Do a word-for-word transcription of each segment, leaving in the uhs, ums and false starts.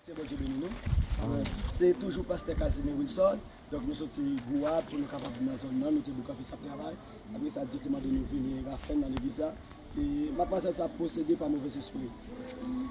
Se Bondye beni nou. Se toujou pastè Casimir Wilson. Donk nou soti Gouap pou nou kapab vin nan zòn nan, nou te boukante sa travay. Apre sa, Dye te mande nou vini Rafèl nan legliz la. E madmwazèl sa posede pa movèzespri.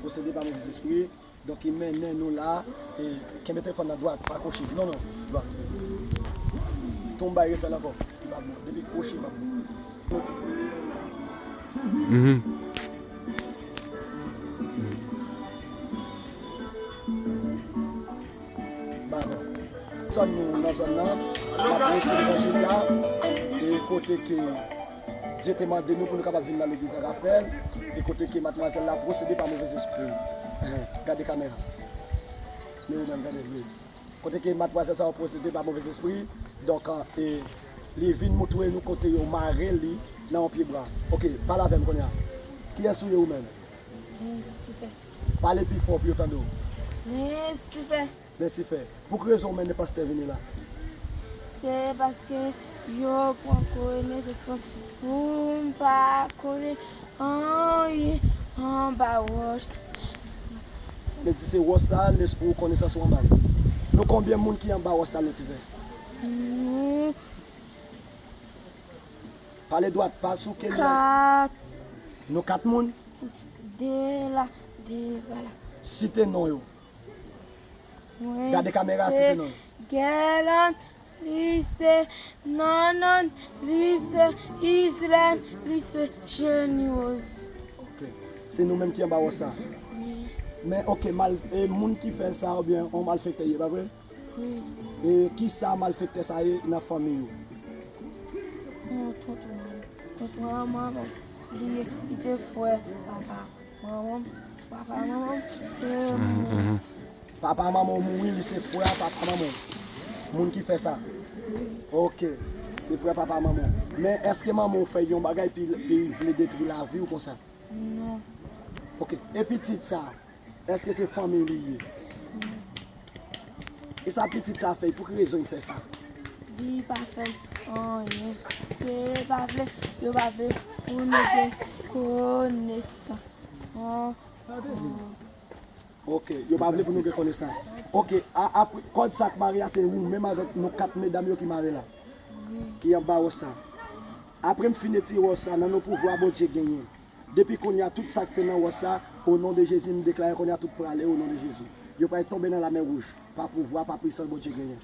Posede pa movèzespri. Donk li mennen nou la. E kenbe telefòn nan dwat, pa kwochi. Non, non, dwat. Tonbay refèl ankò. Li pa bon. Depi kwochi, li pa bon. Mhm. Dakò. Zòn nou nan zòn nan, n ap preche levanjil la, e kote ke Dye te mande nou pou nou kapab vin nan legliz Rafèl, e kote ke madmwazèl la posede pa movèzespri. Ehe, gade kamera. Meri menm, gade, wi. Kote ke madmwazèl sa posede pa movèzespri, donk, e, li vin montre nou kote yo mare li nan yon pye bwa. Oke, pale avè m kounye a. Kiyès ou ye ou menm? Lensifè. Pale pi fò pou yo tande w. Lensifè. Lensifè. Pou ki rezon w mennen pastè vini la? Se paske yo pran konesans pou m pa konnen anyen anba wòch. Sa vle di se wòch sa, lespri w konesans ou anba l. Nou konbyen moun ki anba wòch sa, Lensifè? Nou Pale dwat, pa souke li. Kat. Nou kat moun? De la, de ba la. Site non yo. Mwen Gade kamera, site non yo. Gèlan, li se Nonnon, li se Islèn, li se Jeniwoz. Ok. Se nou menm ki anba wòch sa. Wi. Men ok, mal, e moun ki fè sa oubyen yon malfektè ye, pa vre? Wi. E kisa malfektè sa ye nan fanmiy ou? Yon tonton. Tonton an manman li ye, li te frè papa manman m. Papa manman m te mouri. Papa manman w mouri, li se frè papa manman w. Moun ki fè sa. Ok. Se frè papa manman w. Men èske manman w fè yon bagay pi, pi vle detwi lavi w konsa? Non. Ok. E pitit sa? Èske se fanmi li ye? E sa pitit sa fè, pou ki rezon li fè sa? Li pa fè anyen. Se pa vle, yo pa vle pou nou gen konesans. An, an. Ok, yo pa vle pou nou gen konesans. Ok, a, apre, kòd sa k mare a, se ou menm avèk nou kat medam yo ki mare la. Wi. Ki anba wòch sa. Apre m fin retire wòch sa, nan non pouvwa Bondye genyen. Depi kounye a, tout sa k te nan wòch sa, o non de Jezi, m deklare kounye a, tout prale, o non de Jezi. Yo pral tonbe nan lamè wouj, pa pouvwa, pa pisans Bondye genyen.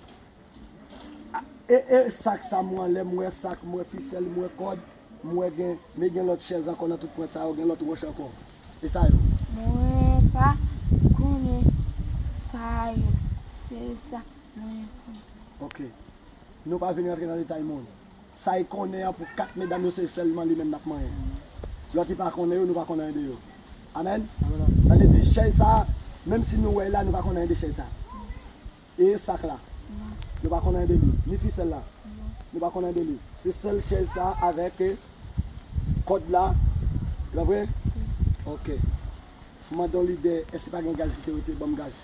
A, e, e sak sa m wè anlè, m wè sak, m wè fisèl, m wè kòd, m wè gen, men gen lòt chèz ankò nan tout pwent sa yo, gen lòt wòch ankò. E sa yo? Mwen pa konnen sa yo, se sa mwen konnen. Ok. Nou pa vin rantre nan detay moun. Sa y konnen an pou kat medam yo, se sèlman li menm n ap manyen. Lòt li pa konnen yo, nou pa konn anyen de yo. Amèn? Amèn. Sa vle di, chèz sa, menm si nou wè l la, nou pa konn anyen de chèz sa. E sak la? Non. Nou pa konn anyen de li. Ni fisèl la? Non. Nou pa konn anyen de li. Se sèl chèz sa avèk, eh, kòd la. Se pa vre? Wi. Ok. M mande yon lidè, èske pa gen gaz ki te rete? Ban m gaz.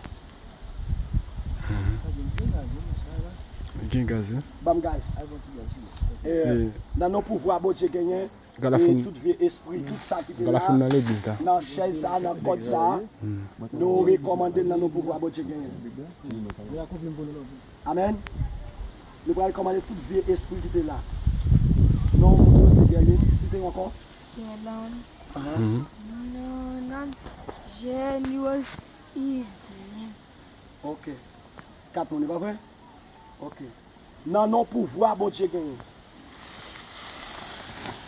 Gen gaz, wi. Ban m gaz. E, nan non pouvwa Bondye genyen, e tout vye espri, tout sa ki te la, nan chèz sa, nan kòd sa, nou rekòmande l nan non pouvwa Bondye genyen. Amèn. Nou pral kòmande tout vye espri ki te la. Non, moun yo se Gèlin, site yo ankò. Gèlin. Ahan. Non, non, Jeniwoz, Islèn. Ok. Se kat moun, e pa vre? Ok. Nan non pouvwa Bondye genyen.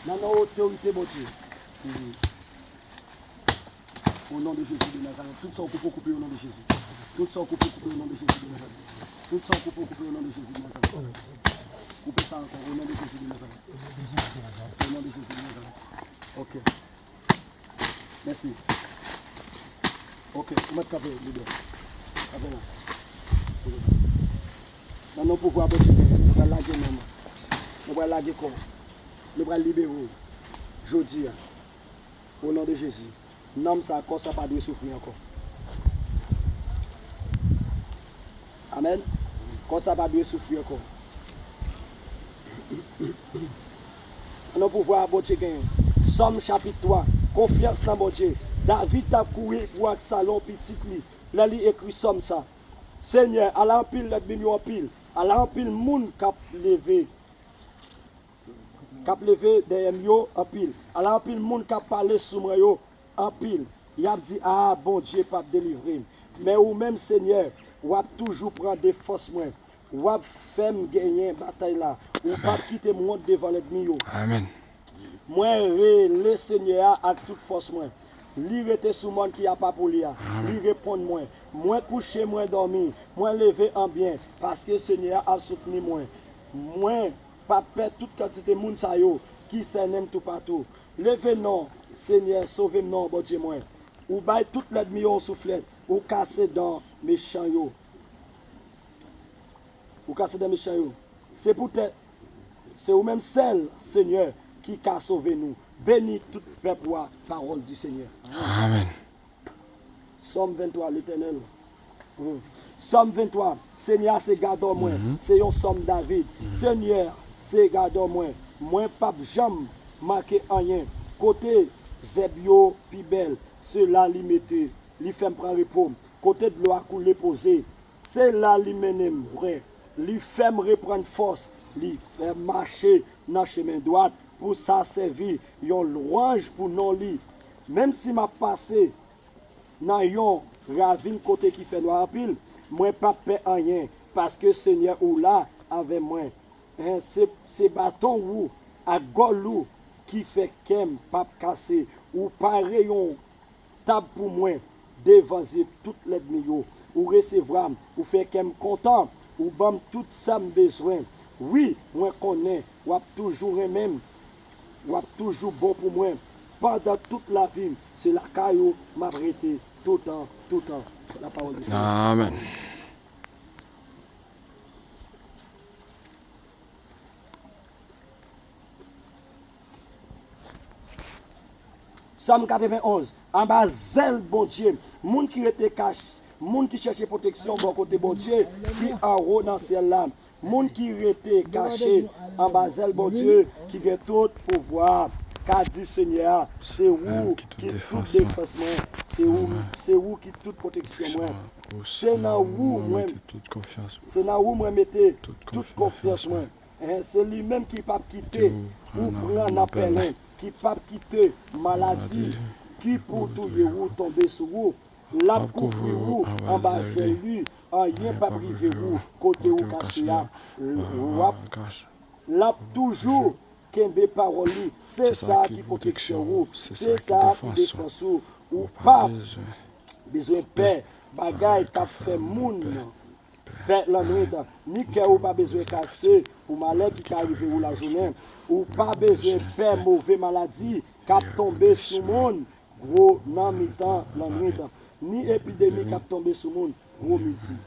Nan non otorite Bondye. Mhm. Au nom de Jésus de Nazareth. Tout sa w koupe, koupe au nom de Jésus. Tout sa w koupe, koupe au nom de Jésus de Nazareth. Tout sa w koupe, koupe au nom de Jésus de Nazareth. Koupe sa ankò, au nom de Jésus de Nazareth. Au nom de Jésus de Nazareth. Ok. Mèsi. Ok, ou mèt kanpe, lidè. Kanpe la. Nan non pouvwa Bondye genyen, nou pral lage nanm. Nou pral lage kò. Nou pral libere w. Jodi a. O non de Jezi. Nanm sa, kò sa pa dwe soufri ankò. Amèn. Kò sa pa dwe soufri ankò. Nan non pouvwa Bondye genyen. Sòm chapit twa. Konfyans nan Bondye. David t ap kouri pou Absalon, pitit li. Lè li ekri sòm sa, Senyè, ala anpil lènmi m yo anpil, ala anpil moun k ap leve, k ap leve dèyè m yo anpil, ala anpil moun k ap pale sou mwen yo anpil. Y ap di, a, Bondye p ap delivre m. Men ou menm, Senyè, w ap toujou pran defans mwen. W ap fè m genyen batay la. Ou p ap kite m wont devan lènmi yo. Amèn. Mwen rele Senyè a ak tout fòs mwen. Li rete sou mòn ki apa pou li a. Li reponn mwen. Mwen kouche, mwen dòmi. Mwen leve an byen, paske Senyè a ap soutni mwen. Mwen p ap pè tout kantite moun sa yo ki sènen m toupatou. Leve non, Senyè, sove m non, Bondye mwen. Ou bay tout lènmi yo yon souflèt. Ou kase dan mechan yo. Ou kase dan mechan yo. Se poutèt se ou menm sèl, Senyè, ki ka sove nou. Beni tout pèp ou a, pawòl di Senyè. Amèn. Sòm venntwa, Letènèl. Sòm venntwa, Senyè a se gadò mwen, se yon sòm David. Senyè se gadò mwen, mwen p ap janm manke anyen. Kote zèb yo pi bèl, se la li mete, li fè m pran repo. Kote dlo a koule poze, se la li mennen m bwè. Li fè m reprann fòs, li fè m mache nan chemen dwat pou sa sèvi yon lwanj pou non li. Menm si m ap pase nan yon ravin kote ki fè nwa anpil, mwen p ap pè anyen, paske Senyè ou la avè mwen. Hen, se, se baton ou ak gòl ou ki fè kè m p ap kase. Ou pare yon tab pou mwen devan zye tout lènmi yo. Ou resevwa m, ou fè kè m kontan, ou ban m tout sa m bezwen. Wi, mwen konnen w ap toujou renmen m, w ap toujou bon pou mwen. Pandan tout lavi m, se lakay ou m ap rete toutan, toutan. La pawòl de Senyè. Amèn. Sòm katrevenonz, anba zèl Bondye, moun ki rete kach, moun ki chèche pwoteksyon bò kote Bondye ki anwo nan syèl la, moun ki rete kache anba zèl Bondye ki gen tout pouvwa, ka di Senyè a, se ou ki tout defans mwen, se ou, se ou ki tout pwoteksyon mwen. Se nan ou mwen, se nan ou mwen mete tout konfyans mwen. Ehe, se li menm ki p ap kite ou pran nan pèlen, ki p ap kite maladi ki pou touye ou tonbe sou ou. L ap kouvri ou anba zèl li, anyen p ap rive ou kote ou kache a. W ap, l ap toujou kenbe pawòl li. Se sa ki pwoteksyon ou, se sa ki defans ou. Ou p ap bezwen pè bagay k ap fè moun pè lannwit, ni kè ou pa bezwen kase pou malè ki ka rive ou lajounen. Ou pa bezwen pè move maladi k ap tonbe sou moun gwo nan mitan lannwit, ni epidemi k ap tonbe sou moun gwo midi.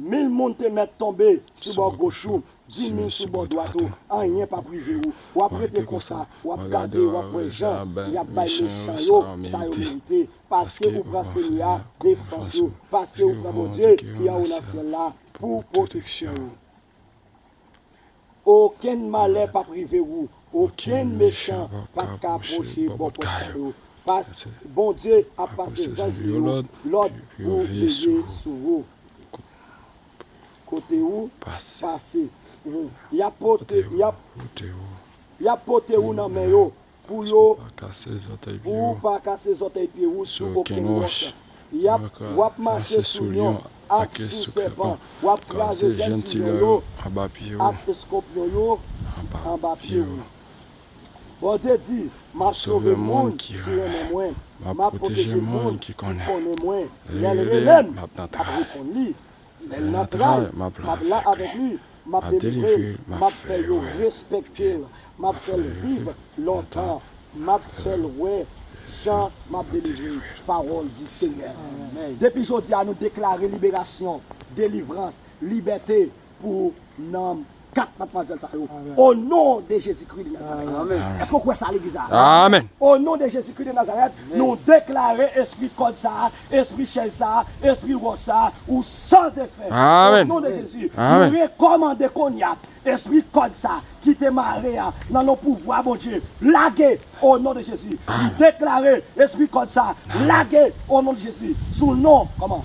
Mil moun te mèt tonbe sou bò goch ou, di mil sou bò dwat ou, anyen p ap rive ou. W ap rete konsa, w ap gade, w ap wè jan y ap bay mechan yo sa yo merite, paske ou pran Senyè a defans ou, paske ou pran Bondye ki anwo nan syèl la pou pwoteksyon ou. Okenn malè p ap rive ou, okenn mechan p ap ka apwoche bò pòt kay ou, pas Bondye ap pase zanj li yo lòd pou veye sou ou. Kote ou pase, y ap pote, y ap, y ap pote ou nan men yo, pou yo, pou w pa kase zòtèy pye ou sou okenn wòch. Y ap, w ap mache sou lyon ak sou sèpan, w ap kraze jèn tilyon yo ak eskonpyon yo anba pye ou. Bondye di, m ap sove moun ki renmen mwen, m ap pwoteje moun ki konnen mwen. Lè l rele m, m ap reponn li. Lè l nan tray, m ap la avèk li, m ap delivre l, m ap fè yo respekte l, m ap fè l viv lontan, m ap fè l wè jan m ap delivre l. Pawòl di Senyè. Depi jodi a, nou deklare liberasyon, delivrans, libète pou nanm kat madmwazèl sa yo. O non de Jezikri de Nazarèt. Amèn. Èske w kwè sa, legliz la? Amèn. O non de Jezikri de Nazarèt, nou deklare espri kòd sa a, espri chèz sa a, espri wòch sa a, ou san efè. Amèn. O non de Jezi, nou rekòmande kounye a, espri kòd sa ki te mare a, nan non pouvwa Bondye, lage o non de Jezi. M deklare espri kòd sa, lage o non de Jezi. Sou non, kòman?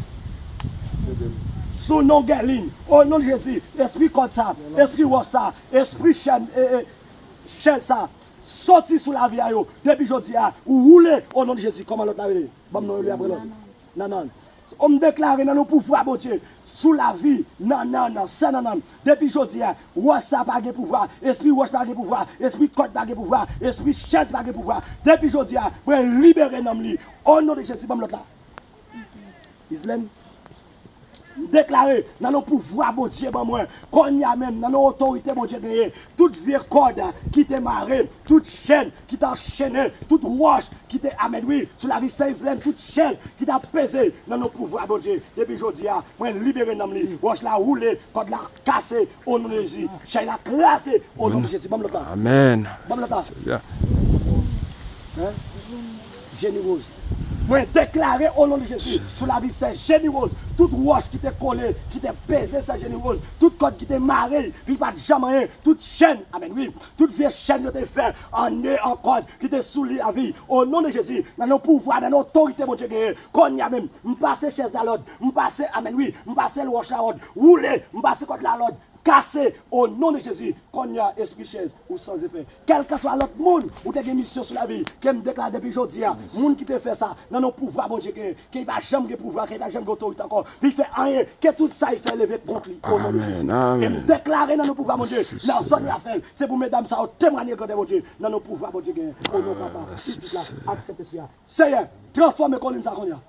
Sou non Gèlin, o non de Jezi, espri kòd sa, espri wòch sa, espri chèn, e, e, chèz sa, soti sou lavi a yo. Depi jodi a, ou woule o non de Jezi. Kòman lòt la rele? Ban m non yo li apre lòt. Nannan. O m deklare nan non pouvwa Bondye sou lavi Nannan, sè Nannan. Depi jodi a, wòch sa pa gen pouvwa, espri wòch pa gen pouvwa, espri kòd pa gen pouvwa, espri chèz pa gen pouvwa. Depi jodi a, mwen libere nanm li. O non de Jezi, ban m lòt la. Islèn. M deklare nan non pouvwa Bondye ban mwen, kounye a menm, nan non otorite Bondye genyen, tout vye kòd ki te mare, tout chèn ki te anchennen, tout wòch ki te, amèn, wi, sou lavi sè Islèn, tout chèn ki t ap peze, nan non pouvwa Bondye, depi jodi a, mwen libere nanm li, wòch la woule, kòd la kase, o non de Jezi, chèz la kraze, o non de Jezi, ban m lòt la. Amèn. Ban m lòt la. Seyè. Hein? Jenny Rose. Mwen deklare o non de Jezi sou lavi sè Jenny Rose. Tout wòch ki te kole, ki te peze sè Jenny Rose, tout kòd ki te mare, li pa t janm anyen, tout chèn, amèn, wi, tout vye chèn yo te fè an ne, an kòd ki te sou li lavi. O non de Jezi, nan non pouvwa, nan non otorite Bondye genyen, kounye a menm, m pase chèz la lòd, m pase, amèn, wi, m pase wòch la lòd, woule, m pase kòd la lòd, kase, o non de Jezi, kounye a, espri chèz, ou san efè. Kèlkanswa lòt moun ou te gen misyon sou lavi, ke m deklare depi jodi a, moun ki te fè sa, nan non pouvwa Bondye genyen, ke li pa janm gen pouvwa, ke li pa janm gen otorite ankò, li fè anyen, ke tout sa li fè leve kont li, o non de Jezi. Amèn, amèn. E m deklare nan non pouvwa Bondye, lè zòt la fè l, se pou medam sa yo temwanye grandè Bondye, nan non pouvwa Bondye genyen, o non Papa, Pitit la, ak Sentespri a. Seyè, transfòme kolin sa kounye a.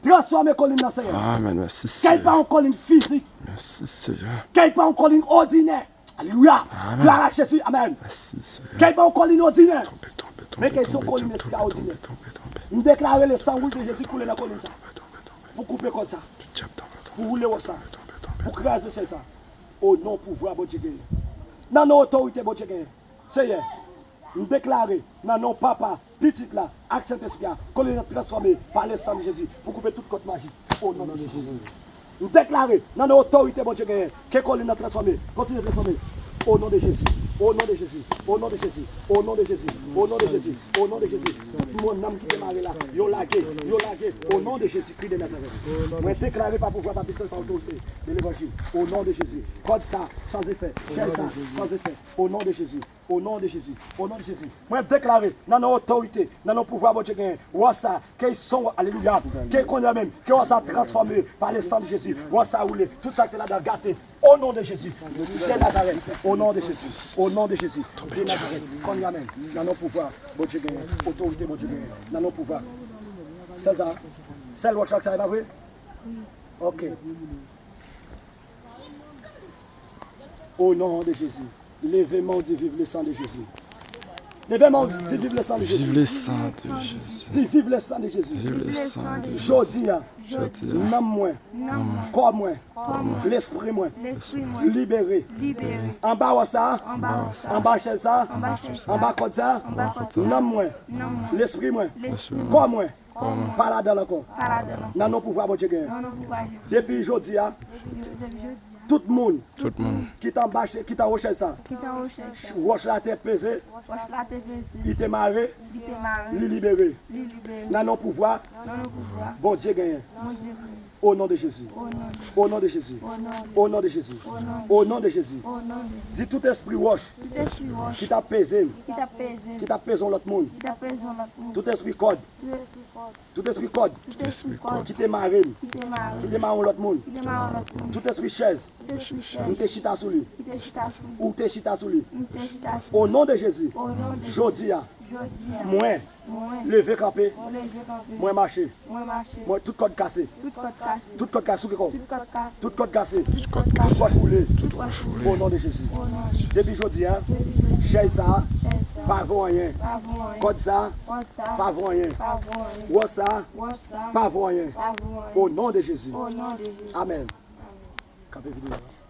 Transfòme kolin nan, Seyè. Amèn. Mèsi, Seyè. Ke l pa yon kolin fizik. Mèsi, Seyè. Ke l pa yon kolin òdinè. Alelouya. Amèn. Glwa a Jezi. Amèn. Mèsi, Seyè. Ke l pa yon kolin òdinè. Tonbe, tonbe, tonbe, men ke l se yon kolin ekstraòdinè. Tonbe, tonbe, tonbe. M deklare le san wouj de Jezi koule nan kolin sa. Tonbe, tonbe, tonbe. Pou koupe kòd sa. Pou woule wòch sa. Tonbe, tonbe, tonbe. Pou kraze chèz sa. O non pouvwa Bondye genyen. Nan non otorite Bondye genyen. Seyè, m deklare nan non Papa, Pitit la, ak Sentespri a, kolin nan transfòme pa le san de Jezi pou koupe tout kòd majik. O non de Jezi. M deklare nan non otorite Bondye genyen, ke kolin nan transfòme, kontinye transfòme. O non de Jezi, o non de Jezi, o non de Jezi, o non de Jezi, o non de Jezi, o non de Jezi. Tout moun nanm ki te mare la, yo lage, yo lage. O non de Jezikri de Nazarèt. Mwen deklare pa pouvwa, pa pisans, pa otorite de levanjil. O non de Jezi. Kòd sa, san efè. Chèz sa, san efè. O non de Jezi. O non de Jezi. O non de Jezi. Mwen deklare, nan non otorite, nan non pouvwa Bondye genyen, wòch sa, ke l son, alelouya, ke kounye a menm, ke wòch sa transfòme pa le san de Jezi, wòch sa woule, tout sa ki te ladan gate, o non de Jezi, de Nazarèt, o non de Jezi, o non de Jezi, de Nazarèt, kounye a menm, nan non pouvwa Bondye genyen, otorite Bondye genyen, nan non pouvwa. Sèl sa, sèl wòch la sa, e pa vre? Ok. O non de Jezi. Leve men w, di viv le san de Jezi. Leve men w, di viv le san de Jezi. Vive le sang de Jésus. Di viv le san de Jezi. Vive le sang de Jésus. Jodi a. Jodi a. Nanm mwen. Nanm mwen. Kò mwen. Kò mwen. Lespri mwen. Lespri mwen. Libere. Libere. Anba wòch sa. Anba wòch sa. Anba chèz sa. Anba chèz sa. Anba kòd sa. Anba kòd sa. Nanm mwen. Nanm mwen. Lespri mwen. Lespri mwen. Kò mwen. Kò mwen. Pa ladan l ankò. Pa ladan l ankò. Nan non pouvwa Bondye genyen. Nan non pouvwa Jezi. Depi jodi a, depi jodi a, tout moun, tout moun, ki t anba chè-, ki t anwo chèz sa, ki t anwo chèz sa, wòch la te peze, wòch la te peze, li te mare, li te mare, li libere, li libere, nan non pouvwa, nan non pouvwa, Bondye genyen. Bondye genyen. O non de Jezi. O non de Jezi. O non de Jezi. O non de Jezi. O non de Jezi. O non de Jezi. O non de Jezi. Di tout espri wòch, tout espri wòch, ki t ap peze m, ki t ap peze m, ki t ap peze yon lòt moun, ki t ap peze yon lòt moun, tout espri kòd, tout espri kòd, tout espri kòd, tout espri kòd, ki te mare m, ki te mare m, ki te mare yon lòt moun, ki te mare yon lòt moun, tout espri chèz, tout espri chèz, m te chita sou li, ki te chita sou li, ou te chita sou li, m te chita sou li. O non de Jezi. O non de Jezi. Jodi a, jodi a, mwen, mwen, leve kanpe, mwen leve kanpe, mwen mache, mwen mache, mwen tout kòd kase, tout kòd kase, tout kòd kase, sou ki kò w? Tout kòd kase, tout kòd kase, tout wòch woule, tout wòch woule. O non de Jezi. O non de Jezi. Depi jodi a, depi jodi a, chèz sa, chèz sa, pa vo anyen, pa vo anyen, kòd sa, kòd sa, pa vo anyen, pa vo anyen, wòch sa, wòch sa, pa vo anyen, pa vo anyen. O non de Jezi. O non de Jezi. Amèn. Amèn. Kanpe videyo a.